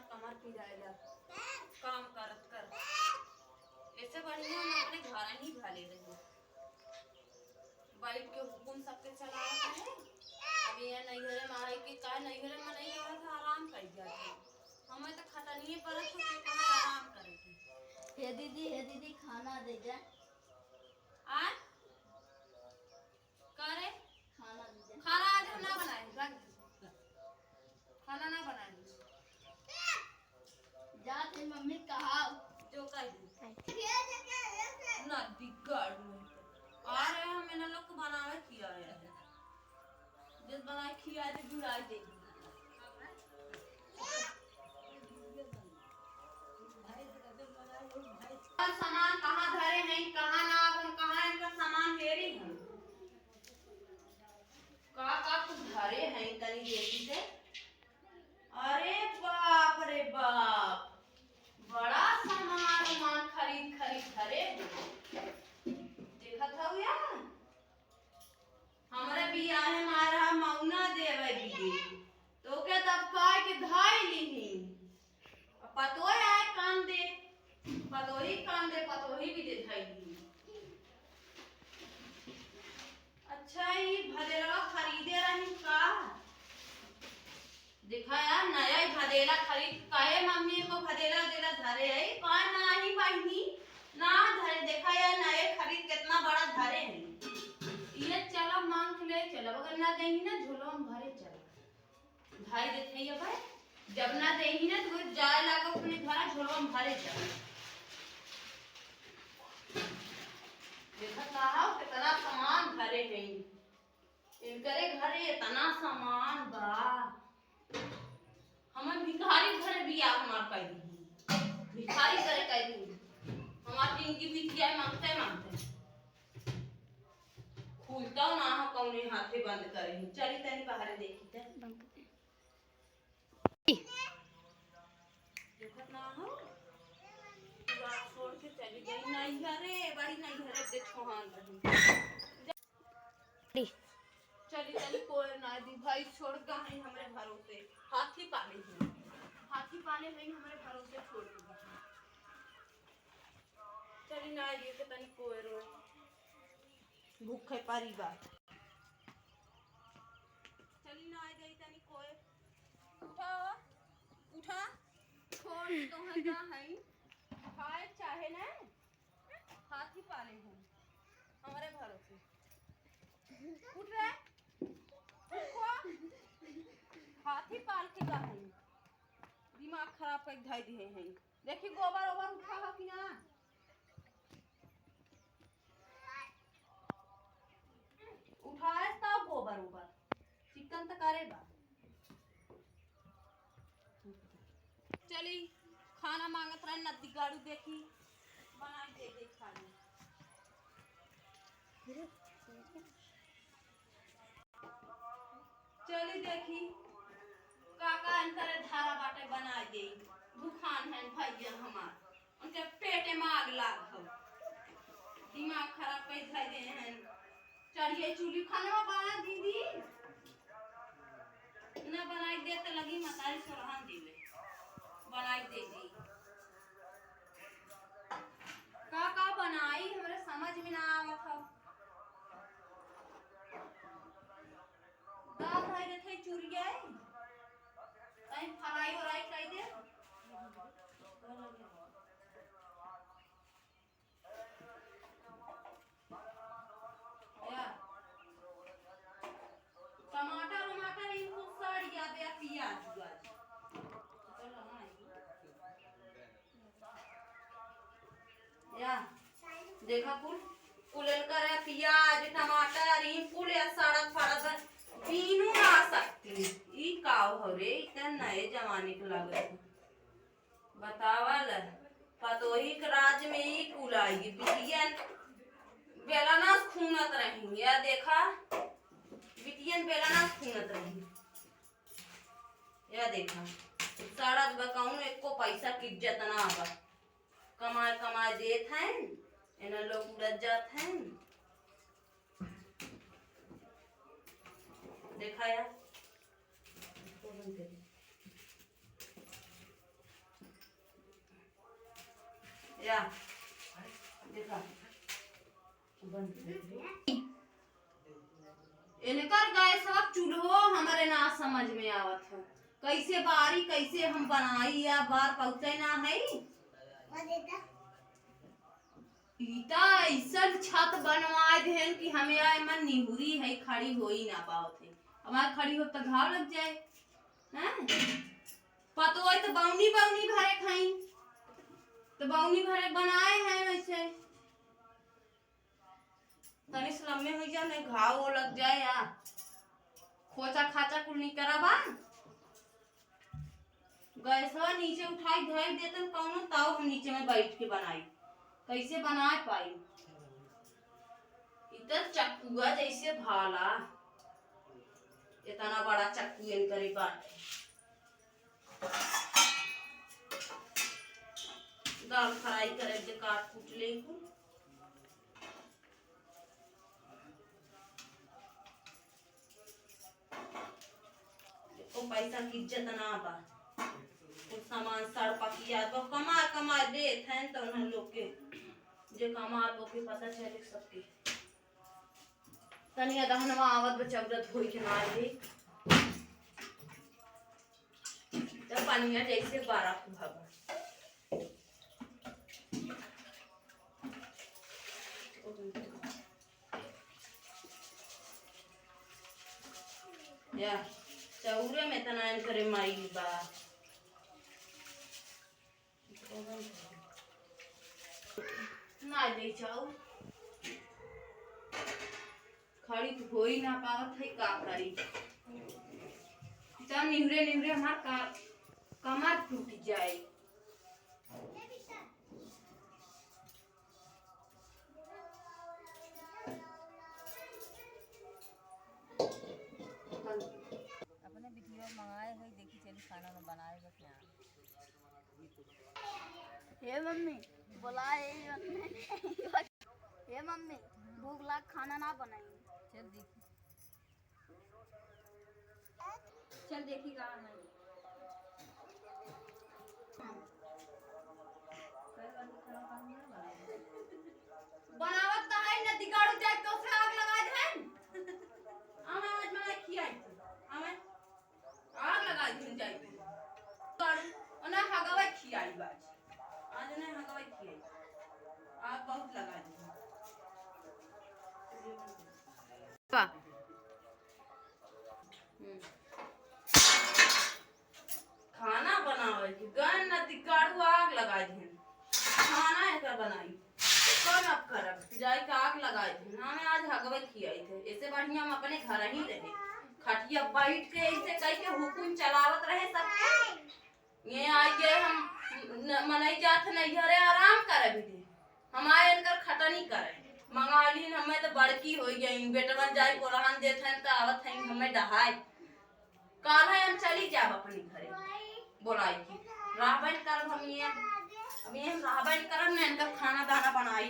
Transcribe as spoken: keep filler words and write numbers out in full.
कमर पिराएला काम करत कर। ऐसे बढ़िया हम अपने घर ही भले रही। बैठ के हुकुम सबके चलावत है। अब ये नैहरे में आए के का, नैहरे में नहीं रहत है, आराम कर जात है। हमें तो खटनिए परत है, के कहाँ आराम करे के। हे दीदी, हे दीदी, खाना दे जा। आ? का रे? खाना दे जा। खाना आज हम ना बनाए, रख दे। खाना ना बनाए। जात है मम्मी कहा। जो कह दी। ना बिगाड़ नहीं। अरे हम इन लोग को बनावे किया है। जब बनाए खिया दे, बुलाई दे। सामान कहाँ धरे हैं, कहाँ ना, अब हम कहाँ इनका सामान ले रही हूँ। का का कुछ धरे हैं तनी देखी से। अरे बाप रे बाप, बड़ा सामान उमान खरीद खरीद धरे हो। देखत हऊ यार, हमरे बियाहे मारा मौना देवे बिये, तो के तब काय के धाई लिही। अब पतोय आए काम दे, पतोही काम दे, पतोही भी दे धाई लिही। अच्छा, ई भदेलवा खरीदे रही का? देखा यार, नया ही भदेला खरीद, काहे मम्मी को भदेला उदेला धरे है? का नाही बहिनी, ना धरे। देखा यार, नए खरीद कितना बड़ा धरे है। ये चला मांग के ले चला, अगर ना देही ना, झोलवा में भरे चला। भाई देखे ये भाई, जब ना देही ना, तो जाए लागा अपने घर, झोलवा में भरे चला। देखा साहब, कितना सामान धरे है। इनकरे घरे इतना सामान बा। हमन भिखारी घरे बियाह हमार कइ दिही। भिखारी घरे कइ दिही। हमार जिंदगी बीत जाए मांगते मांगते। खुलता ना हो कौने हाथे बंद करे। चली तनी बाहरे देखी त। देखत ना हो। पूरा छोड़ के चली गई नैहरे, बड़ी नैहरे दे छोहान रही। चली तनी कोई ना दी भाई, छोड़ गए हमरे भरोसे। हाथी पाले हैं, हाथी पाले हैं हमरे भरोसे छोड़ के। चली ना दी के तनी कोई रो। भूखे पारी बा। चली ना आ जाई तनी कोई। उठा, उठा। छोड़ तो है ना है। खाए चाहे ना। हाथी पाले हम। हमारे भरोसे। उठ रे। उठो। हाथी पाल के का है? दिमाग खराब कर धाई दिए हैं। देखी गोबर ओबर उठा हो कि ना? उठाए तब गोबर ओबर चिकन त करे बा। चली खाना मांगत रहे नदी गाड़ू देखी बनाई दे दे खाली। चली देखी, का का इनकरे धारा बाटे बनाई देई। भूखान हैं भैया हमार, उनके पेटे में आग लाग हो। दिमाग खराब कर धर दे हैं। चढ़िए चूल्ही खाना बना दीदी, ना बनाई दे तो लगी मतारी सोरहन देवे, बनाई दे दी। का का बनाई हमरे समझ में ना आवत हो। दाल धइ देत हई चुरिया, कहीं फ्राई उराई कइ दे। या, टमाटर उमाटर ई कुल सड़ जाबे, आ पियाज उआज। या, देखा कुल, कुल एनकर पियाज, टमाटर, ई कुल या सड़त फड़त बा, बीनू ना सकती। ई का हो रे, ई त नए जमाने के लगत है। बतावा ल, पतोही के राज में ई कुल आई, बिटियन बेलना से खूनत रही। या देखा, बिटियन बेलना से खूनत रही। या देखा, सड़त बा, कौनो एको पैसा के इज्जत ना बा। कमाए, कमाए देत हैं, एना लोग उड़त जात हैं। देखा यार, इसको बंद कर दे। जा, देखा, बंद कर दे। इनकर गैसवा चूल्हो हमरे ना समझ में आवत है, कैसे बारी, कैसे हम बनाई, या बार पहुँचे ना है। ई त अइसन छत बनवाए देहन कि हमें आए मन निहुरी है, खड़ी होई ना पावत है। हमार खड़ी हो त घाव लग जाए। हैं? पतोय त बौनी बौनी भरे खाई, त बौनी भरे बनाए हैं वैसे। तनी से लम्बे हो जा, नहीं घाव वो लग जाए या खोचा खाचा कुल निकरा बा। गैसवा नीचे उठाई धर देतन कौनो, तब हम नीचे में बैठ के बनाई, कैसे बनाए पाई? इ त चक्कुआ जैसे भाला, इतना बड़ा चक्कू इनकरे बाटे। दाल फ्राई करे के काट कूट ले कुल। एको पैसा की इज्जत ना बा। कुल सामान सड़ पकिया तो कमा कमा देत हैं तो उन्हन लोग के, जे कमा लोग के पता चले सबके। तनी अदहनवा आवत बा, चौरत होई के ना आई। त पनिया जैसे बरफ भवा। या, चौरे में तना इनकरे माई बा। ना दे चाऊ। खड़ी तो हो ही ना पावत है, का करी? इतना निहुरे निहुरे हमार का, कमर टूट जाए। अपने बिटिया मंगाए है, देखी चली खाना ना बनाए बा क्या। हे मम्मी, बोला हे मम्मी। हे मम्मी, भूख लाग, खाना ना बनाई। चल देखी। चल देखी कहाँ है। बनावत त है न, दिगाड़ू जाए तो से आग लगा दे। आवे आज मना किया है। आवे। आग लगा दे जाए। दिगाड़ू, ओना हगवे खियाई बाज। आज ने हगवे खियाई। आग बहुत लगा दी। वाह। हम्म। खाना बनावे के गन न दिगाड़ू आग लगा दिहन। खाना एकर बनाई। कौन अब करब? जाए के आग लगा दिहन। हमें आज हगवे खियाई थे। ऐसे बढ़िया हम अपने घर ही रहे। खटिया बैठ के ऐसे कह के हुकुम चलावत रहे सबके। ये आई गए हम न-, मनई जात नैहरे आराम करे भी दे। हम आए इनकर खटनी करे। मंगा लीन, हमें तो बड़की हो गई, बेटवन जाए कोरहन देत हैं तो आवत हैं हमें डहाए। काल है हम चली जाब अपने घरे। बोलाई की रहबे न करब हम ये, अब ये हम रहबे न करब न इनकर खाना दाना बनाई।